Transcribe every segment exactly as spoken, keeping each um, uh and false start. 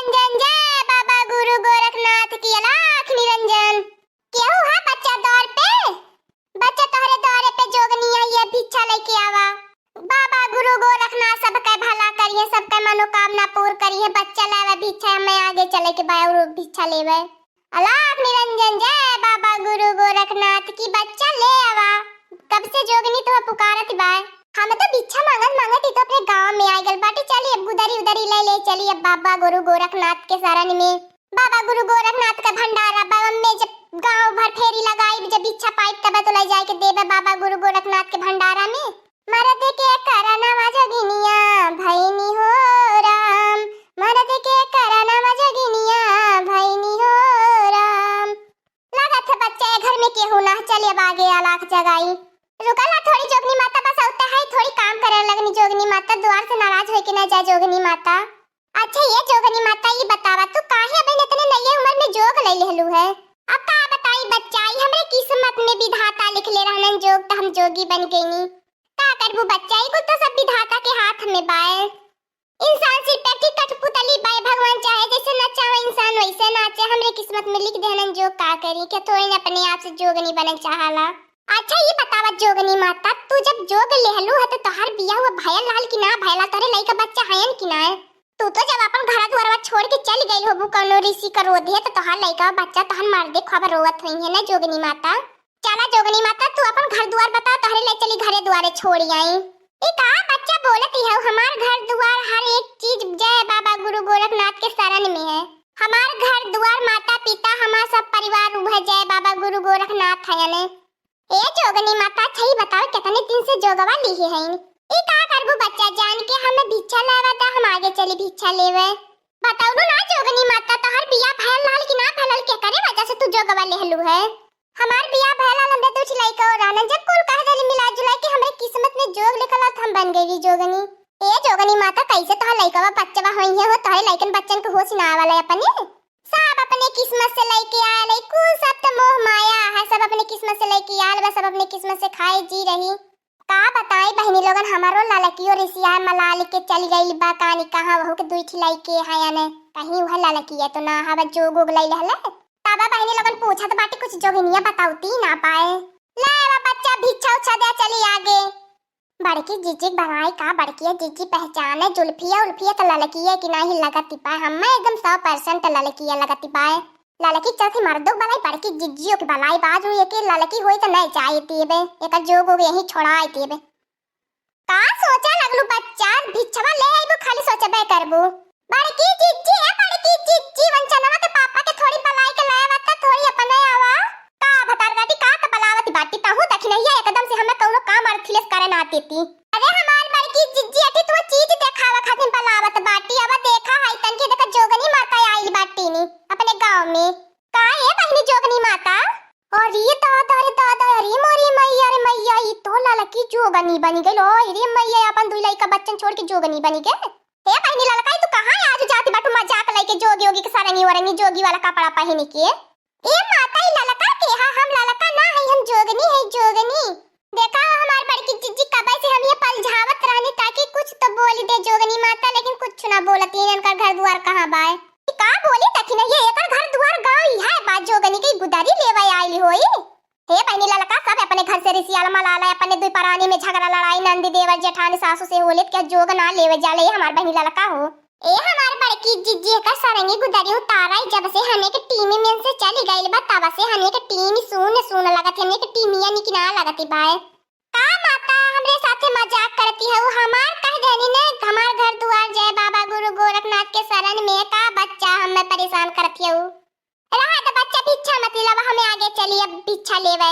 निरंजन, जय बाबा गुरु गोरखनाथ की, अलाख निरंजन। केहू है बच्चा द्वार पे? बच्चा तोहरे द्वारे पे जोगनी आई है, भिक्षा लेके आवा। बाबा गुरु गोरखनाथ सबके भला करिए, सबके मनोकामना पूर्ण करिए। बच्चा लावे भिक्षा, हमें आगे चले के बा और भिक्षा लेवे। अलाख निरंजन, जय बाबा गुरु गोरखनाथ की। बच्चा ले आवा, कब से जोगनी तो पुकारत बा। हम तो भिक्षा मांगत मांगत ही तो अपने गांव में आ गल बाटी। चली अब गुदरी उदरी ले ले चली अब बाबा गुरु गोरखनाथ के शरण में। बाबा गुरु गोरखनाथ का भंडारा बा, में जब गांव भर फेरी लगाई, जब भिक्षा पाई तब तो ले जाए के देबे बाबा गुरु गोरखनाथ के भंडारा में। मरद के करनवा जोगिनिया भैनी हो राम, मरद के करनवा जोगिनिया भैनी हो राम। लागत है बच्चा, ये घर में केहू ना, चलिए अब आगे अलाख जगाई। रुकल ना थोड़ी जोगनी माता, बस औते है, थोड़ी काम करे लगनी जोगनी माता, द्वार से नाराज होई के ना जाए जोगनी माता। अच्छा ये जोगनी माता, ये बतावा तू काहे अबे इतने नये उम्र में जोग ले लेहलू है? अब का बताई बच्चा, ई हमरे किस्मत में विधाता लिख ले रहलन जोग, त हम जोगी बन गईनी। का करबू बच्चा, ई कुल तो सब विधाता के हाथ में बाए। इंसान सिर्फ एक ही कठपुतली बाए, भगवान चाहे जैसे नचावे इंसान वैसे नाचे। हमरे किस्मत में लिख देहलन जोग, का करी, के थोड़ी न अपने आप से जोगनी बनल चाहाला। अच्छा ये बतावा जोगनी माता, तू जब जोग लेहलू है तो तोहार बियाह हुआ भयल रहल कि ना भयल, तोहरे लइका बच्चा हयन कि ना? तू तो जब अपन घर दुआरवा छोड़ के चल गई होबू कौनो ऋषि का रोधे, तो तोहार लइका बच्चा तोहर मर्दे ख्वाब रोवत होई है ना जोगनी माता। चला जोगनी माता, तू अपन घर दुआर बता, तोहरे ले चली घरे दुआरे छोड़ आई। ई का बच्चा बोलत ही है? हमार घर दुआर हर एक चीज जय बाबा गुरु गोरखनाथ के शरण में है। हमार घर दुआर, माता पिता, हमार सब परिवार उभे जय बाबा गुरु गोरखनाथ हयन। ए जोगनी माता, अच्छा ई बताओ, कितने दिन से जोगवा लिहे हईन? ई का करबू बच्चा, जान के हमें भिक्षा लावा दा, हम आगे चली भिक्षा लेवे। बतौलू ना जोगनी माता, तोहर बियाह भयल रहल कि ना भयल, केकरे वजह से तू जोगवा लेहलू है? हमार बियाह भयल रहल, हमरे दू ठे लइका और रहलन, जब कुल कह देली मिला जुला के हमरे किस्मत में जोग लिखल रहल, त हम बन गई जोगनी। ए जोगनी माता, कैसे तोहर लइकवा बच्चवा होई है हो, तोहरे लइकन बच्चन के होश ना आवल है अपने? सब अपने किस्मत से लेके आयल है, कुल सब तो मोह माया है, सब अपने किस्मत से लेके आयल बा, सब अपने किस्मत से खाए जी रही। का बताई बहिनी लोगन, हमारो ललकियो रिसिया मलाल के चल गइल बा, कानी कहाँ वहू के दुई ठिलाई के हयन, कहीं वह ललकिया तो ना हवा जोग उग लई रहले। तब बहिनी लोगन पूछत बाटी, कुछ जोगिनिया बतावती ना पाए। ले बा बच्चा, भिक्षा उच्छा दे, चली आगे। बड़की जिज्जी के बनाई का, बड़की जिज्जी पहचाने जुल्फिया उल्फिया त ललकिया कि नाही लगत पाए, हम्मे एकदम सौ परसेंट ललकिया लगत पाए। ललकी चौथी मर्दो के बलाई, बड़की जिज्जियो के बलाई, बाजू एके ललकी होई त नहीं जाए देबे, एकर जोग उग यहीं छोड़ाए देबे। का सोचे लगलू बच्चा, भिक्षवा ले आइबू, खाली सोचबे करबू। बड़की जिज्जी, ए बड़की जिज्जी, वंचनवा के पापा के थोड़ी बलाई के लाया बता, थोड़ी अपने आवा। का भतार गाटी, का त बलावत बाटी, तहू दखिनहिया एकदम से हमें कौनो काम अर्थलेस करे ना देती। अरे हमार बड़की जिज्जी, अठी तू चीज देखावा खातिर बलावत बाटी, अब देखा है तनकी देखा जोगनी माता आइल बाटी नी अपने गांव में। का ए बहिनी जोगनी माता? अरे दादा रे दादा, अरे मोरी मैया रे मैया, ई तो ललकी जोगनी बनी गइल। ओ रे मैया, अपन दुई लइका बच्चन छोड़ के जोगनी बनी गए। हे बहिनी ललकाई, तू कहाँ आज जाती बाटू मजाक लइके जोगी ओगी के सरंगी वरंगी जोगी वाला कपड़ा पहिन के? ए माता, ई ललका के हा? हम ललका ना है, हम जोगनी है, जोगनी। देखा हो हमार बड़की जिज्जी, कबे से हम ये पलझावत रहनी ताकि कुछ तो बोल दे जोगनी माता, लेकिन कुछ ना बोलत। इनकर घर दुआर कहाँ बाय? ई का बोली तखिन, ये एकर घर दुआर गाँव इहे बा, जोगनी के गुदरी लेवे आइल होई। हे बहिनी ललका, सब अपने घर से रिसियाल मलाला, अपने दुई परानी में झगड़ा लड़ाई, नंदी देवर जेठानी सासू से होले के जोग ना लेवे जाले, ये हमार बहिनी ललका हो। ए हमार बड़की जिज्जी, एकर सरंगी गुदरी उतारा, जब से हमें के टीमी में से चली गइल बा, तब से हमें के टीमी सून सून लगत, हमें के टीमिया निक ना लगत बाय। का माता, हमरे साथे मजाक करती हऊ? हमार कह देनी ने, हमार घर दुआर जय बाबा गुरु गोरखनाथ के शरण में, का बच्चा हमें परेशान करती हऊ? रहा तो बच्चा, भिक्षा मत लिलावा, हमें आगे चली, अब भिक्षा लेवे।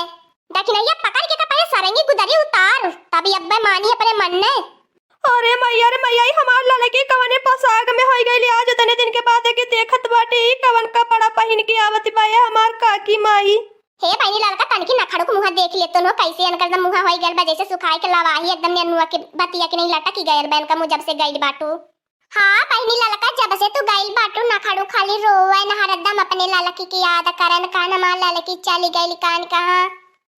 दखिनैया पकड़ के तो पहले सरंगी गुदरी उतार, तभी अब्बे मानी अपने मन ने। अरे मैया रे मैया, ई हमार ललकी कवने पोशाक में होई गइली? आज इतने दिन के बाद एके देखत बाटी, ई कवन कपड़ा पहिन के आवत बा ये हमार काकी माई? हे बहिनी ललका, तनकी नखड़ू के मुँहा देख ले तो नो, कैसे इनकर एकदम मुँहा होई गइल बा जैसे सुखाए के लवाही, एकदम नेनुआ के बतिया के नहीं लटकी गइल बा इनका मुँह जब से गइल बाटू। हाँ बहिनी ललका, जब से तू गइल बाटू नखड़ू खाली रोवे न, हरदम अपने ललकी की याद करन, कान हमार ललकी चली गइल कान कहाँ।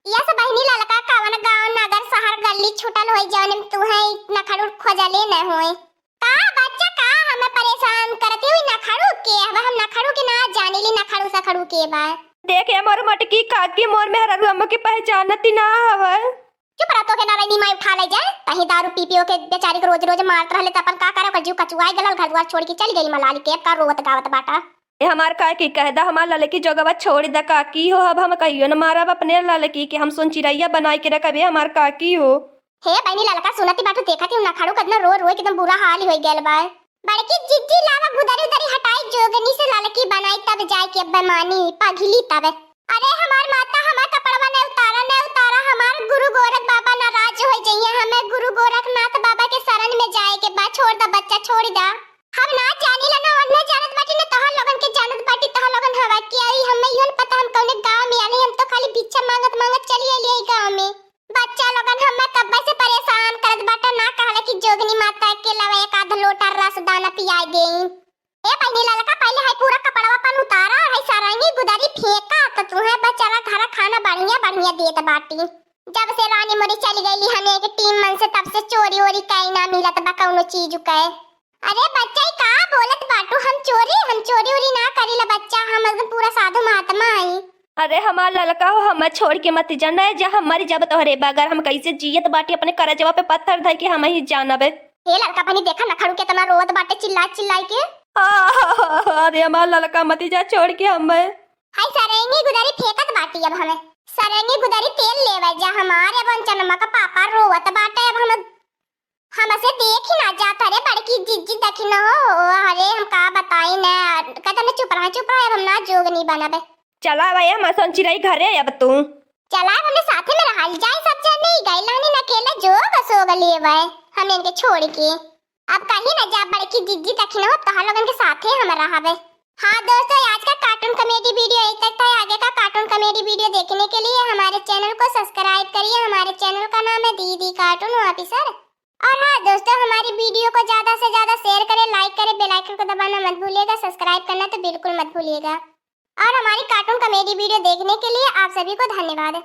यस बहिनी ललका, कवन गाँव नगर शहर गली छूटल होई जौन में तू है नखड़ू खोजले न होए। का बच्चा, का हमें परेशान करती हुई नखड़ू के? नखड़ू के ना जानी ली, नखड़ू सखड़ू के बा। देख ए मोर मोटकी काकी, मोर मेहररुआ हमके पहचानती ना हवे। चुप रह, तोके नारायणी माई उठा ले जाए। कहीं दारू पी पी ओके बेचारी के रोज रोज मारत रहले त अपन का करे, ओकर जीव कचुआई गलल, घर दुआर छोड़ के चली गई मलाली के, अब का रोवत गावत बाटा। ए हमार काकी, कह दा हमार ललकी जोगवा छोड़ दा काकी हो, अब हम कहियो न मारब अपने ललकी के, हम सोन चिरैया बनाई के रखबे हमार काकी हो। हे बहिनी ललका सुनती बाटू, देखत ही नखड़ू कतना रो रो के एकदम बुरा हाल ही होई गयल बा। बड़की जिज्जी लावा गुदरी उदरी हटाई जोगनी से ललकी बनाई तब जाए के अब मानी पगली तब। अरे हमार माता हमार कपड़वा ने उतारा, ने उतारा, हमार गुरु गोरख बाबा नाराज हो जइहे, हमें गुरु गोरखनाथ बाबा के शरण में जाए के बा। छोड़ दा बच्चा, छोड़ दा। हम ना जानी ला ना ओन्हे जानत बाटी ना तोहर लोगन के जानत बाटी, तोहर लोगन हवा के आई, हमें इहन पता हम कौने गाँव में आनी, हम तो खाली भिक्षा मांगत मांगत चली आइली है गाँव में। बच्चा लोगन हमें कब्बे से परेशान करत बाटा, ना कहले कि जोगनी माता के लावा एक आध लोटा रस दाना पियाई देई। ए बहिनी ललका, पहले है पूरा कपड़वा अपन उतारा, है सरंगी गुदरी फेंका, तो तुहे बचारा घरा खाना बढ़िया बढ़िया देत बाटी। जब से रानी मोरी चली गईली हने के टीम मन से, तब से चोरी ओरी काई ना मिलत बा कौनो चीज के। अरे बच्चा, ई का बोलत बाटू? हम चोरी, हम चोरी ओरी ना करीला बच्चा, हम एकदम पूरा साधु महात्मा हई। अरे हमार ललका हो, हमें छोड़ के मत जा, नहीं जा हम मर जाब तोहरे बगैर, हम कैसे जियत बाटी अपने करजवा पे पत्थर धर के हम ही जानब। हे ललका बहिनी, देखा नखड़ू केतना रोवत बाटे चिल्ला चिल्लाई के। अरे हमार ललका मत जा छोड़ के हमें। हाय सरंगी गुदरी फेंकत बाटी अब हमें। सरंगी गुदरी तेल लेवे जा हमारे, अब अंचनमा का पापा रोवत बाटे, अब हम हमसे देख ही ना जात। अरे बड़की जिज्जी देखी न हो, अरे हम का बताई न, कहते न चुप रहा, चुप रहा, अब हम ना जोग नहीं बनबे। चला भाई हम सोन चिरई घरे अब तू। चला अब हमने साथे में रहा जाए, सब जन नहीं गए लानी न अकेले जोग सोग लेवे हम इनके छोड़ के। अब कहीं न जा बड़की जिज्जी देखी न हो, तोहर लोगन के साथे हम रहबे। हाँ दोस्तों, आज का कार्टून कॉमेडी वीडियो यहीं तक था। आगे का कार्टून कॉमेडी वीडियो देखने के लिए हमारे चैनल को सब्सक्राइब करिए। हमारे चैनल का नाम है दीदी कार्टून ऑफिसर। और हाँ दोस्तों, हमारी वीडियो को ज्यादा से ज्यादा शेयर करें, लाइक करें, बेल आइकन को दबाना मत भूलिएगा, सब्सक्राइब करना तो बिल्कुल मत भूलिएगा। और हमारी कार्टून कॉमेडी वीडियो देखने के लिए आप सभी को धन्यवाद।